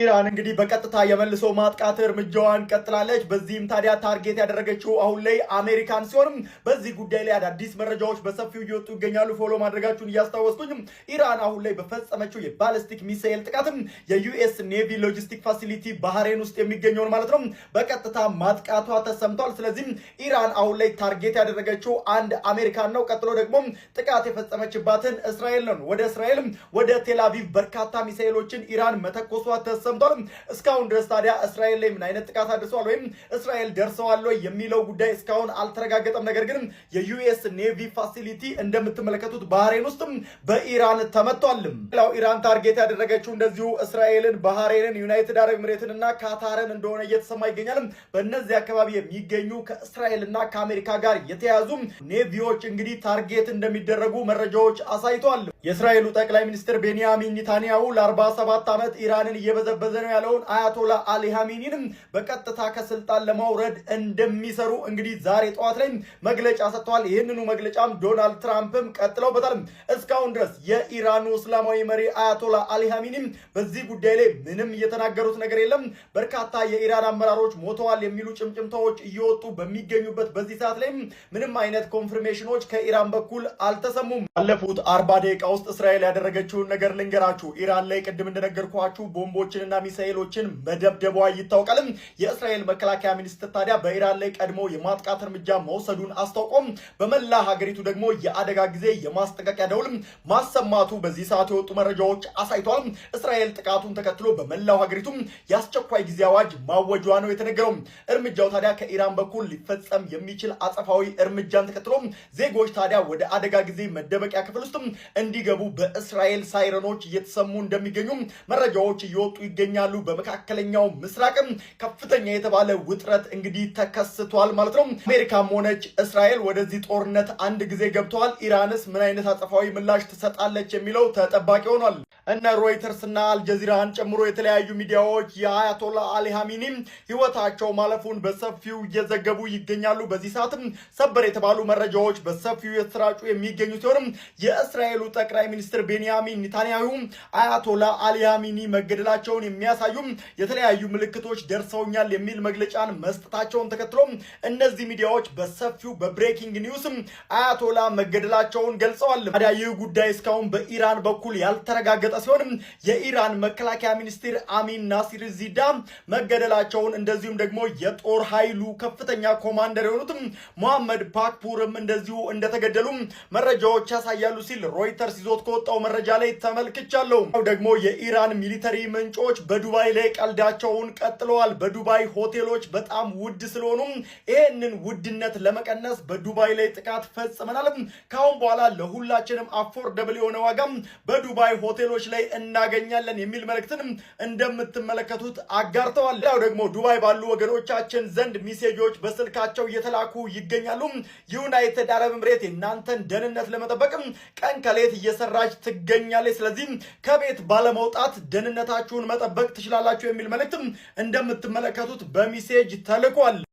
ኢራን እንግዲህ በቀጥታ የመልሶ ማጥቃት እርምጃዋን ቀጥላለች። በዚህም ታዲያ target ያደረገችው አሁን ላይ አሜሪካን ሲሆንም በዚህ ጉዳይ ላይ አዳዲስ መረጃዎች በሰፊው እየወጡ ይገኛሉ። Follow ማድረጋችሁን እያስታወስኩኝ ኢራን አሁን ላይ በፈጸመችው የባሊስቲክ ሚሳኤል ጥቃትም የ US Navy logistic facility ባህሬን ውስጥ የሚገኘውን ማለት ነው በቀጥታ ማጥቃቷ ተሰምቷል። ስለዚህም ኢራን አሁን ላይ target ያደረገችው አንድ አሜሪካን ነው። ቀጥሎ ደግሞ ጥቃት የፈጸመችባትን እስራኤል ነው። ወደ እስራኤልም ወደ ቴል አቪቭ በርካታ ሚሳኤሎችን ኢራን መተኮሷ ተሰምቷል። እስካሁን ድረስ ታዲያ እስራኤል ላይ ምን አይነት ጥቃት አድርሰዋል ወይም እስራኤል ደርሰዋል ወይ የሚለው ጉዳይ እስካሁን አልተረጋገጠም። ነገር ግን የ US Navy facility እንደምትመለከቱት ባህሬን ውስጥም በኢራን ተመቷል። ሌላው ኢራን target ያደረገችው እንደዚሁ እስራኤልን፣ ባህሬንን፣ ዩናይትድ አረብ ኤምሬትን እና ካታርን እንደሆነ እየተሰማ ይገኛል። በእነዚህ አካባቢ የሚገኙ ከእስራኤል እና ከአሜሪካ ጋር የተያዙ navy ዎች እንግዲህ target እንደሚደረጉ መረጃዎች አሳይተዋል። የእስራኤሉ ጠቅላይ ሚኒስትር ቤንያሚን ኔታንያሁ ለ47 ዓመት ኢራንን እየበዘበዘ ነው ያለውን አያቶላ አሊ ኻሜኒንም በቀጥታ ከስልጣን ለማውረድ እንደሚሰሩ እንግዲህ ዛሬ ጠዋት ላይ መግለጫ ሰጥተዋል። ይህንኑ መግለጫም ዶናልድ ትራምፕም ቀጥለውበታል። እስካሁን ድረስ የኢራኑ እስላማዊ መሪ አያቶላ አሊ ኻሜኒም በዚህ ጉዳይ ላይ ምንም እየተናገሩት ነገር የለም። በርካታ የኢራን አመራሮች ሞተዋል የሚሉ ጭምጭምታዎች እየወጡ በሚገኙበት በዚህ ሰዓት ላይ ምንም አይነት confirmation ኖች ከኢራን በኩል አልተሰሙም። ባለፉት 40 ደቂቃ ውስጥ እስራኤል ያደረገችውን ነገር ልንገራችሁ። ኢራን ላይ ቅድም እንደነገርኳችሁ ቦምቦችንና ሚሳኤሎችን መደብደቧ ይታወቃል። የእስራኤል መከላከያ ሚኒስትር ታዲያ በኢራን ላይ ቀድሞ የማጥቃት እርምጃ መውሰዱን አስታውቆም በመላ ሀገሪቱ ደግሞ የአደጋ ጊዜ የማስጠንቀቂያ ደውልም ማሰማቱ በዚህ ሰዓት የወጡ መረጃዎች አሳይተዋል። እስራኤል ጥቃቱን ተከትሎ በመላው ሀገሪቱ የአስቸኳይ ጊዜ አዋጅ ማወጇ ነው የተነገረው። እርምጃው ታዲያ ከኢራን በኩል ሊፈጸም የሚችል አጸፋዊ እርምጃን ተከትሎ ዜጎች ታዲያ ወደ አደጋ ጊዜ መደበቂያ ክፍል ውስጥ እንዲገቡ በእስራኤል ሳይረኖች እየተሰሙ እንደሚገኙ መረጃዎች እየወጡ ይገኛሉ። በመካከለኛው ምስራቅም ከፍተኛ የተባለ ውጥረት እንግዲህ ተከስቷል ማለት ነው። አሜሪካም ሆነች እስራኤል ወደዚህ ጦርነት አንድ ጊዜ ገብተዋል። ኢራንስ ምን አይነት አጸፋዊ ምላሽ ትሰጣለች የሚለው ተጠባቂ ሆኗል። እነ ሮይተርስ እና አልጀዚራን ጨምሮ የተለያዩ ሚዲያዎች የአያቶላ አሊ ኻሜኒ ህይወታቸው ማለፉን በሰፊው እየዘገቡ ይገኛሉ። በዚህ ሰዓትም ሰበር የተባሉ መረጃዎች በሰፊው የተሰራጩ የሚገኙ ሲሆንም የእስራኤሉ ጠቅላይ ሚኒስትር ቤንያሚን ኔታንያሁ አያቶላ አሊ ኻሜኒ መገደላቸውን የሚያሳዩ የተለያዩ ምልክቶች ደርሰውኛል የሚል መግለጫን መስጠታቸውን ተከትሎ እነዚህ ሚዲያዎች በሰፊው በ breaking news አያቶላ መገደላቸውን ገልጸዋል። ታዲያ ይህ ጉዳይ እስካሁን በኢራን በኩል ያልተረጋገጠ ሲሆን የኢራን መከላከያ ሚኒስትር አሚን ናሲር ዚዳ መገደላቸውን እንደዚሁም ደግሞ የጦር ኃይሉ ከፍተኛ commander የሆኑትም መሐመድ ፓክፑርም እንደዚሁ እንደተገደሉ መረጃዎች ያሳያሉ ሲል ሮይተርስ ይዞት ከወጣው መረጃ ላይ ተመልክቻለሁ። ደግሞ የኢራን military ምንጮች በዱባይ ላይ ቀልዳቸውን ቀጥለዋል። በዱባይ ሆቴሎች በጣም ውድ ስለሆኑ ይህንን ውድነት ለመቀነስ በዱባይ ላይ ጥቃት ፈጽመናል። ከአሁን በኋላ ለሁላችንም affordable የሆነ ዋጋም በዱባይ ሆቴሎች ላይ እናገኛለን የሚል መልእክትንም እንደምትመለከቱት አጋርተዋል። ሌላው ደግሞ ዱባይ ባሉ ወገኖቻችን ዘንድ message ኦች በስልካቸው እየተላኩ ይገኛሉ። ዩናይትድ አረብ ኤምሬት የእናንተን ደህንነት ለመጠበቅም ቀን ከሌት እየሰራች ትገኛለች። ስለዚህ ከቤት ባለመውጣት ደህንነታችሁን መጠበቅ ትችላላችሁ የሚል መልእክትም እንደምትመለከቱት በ message ተልኳል።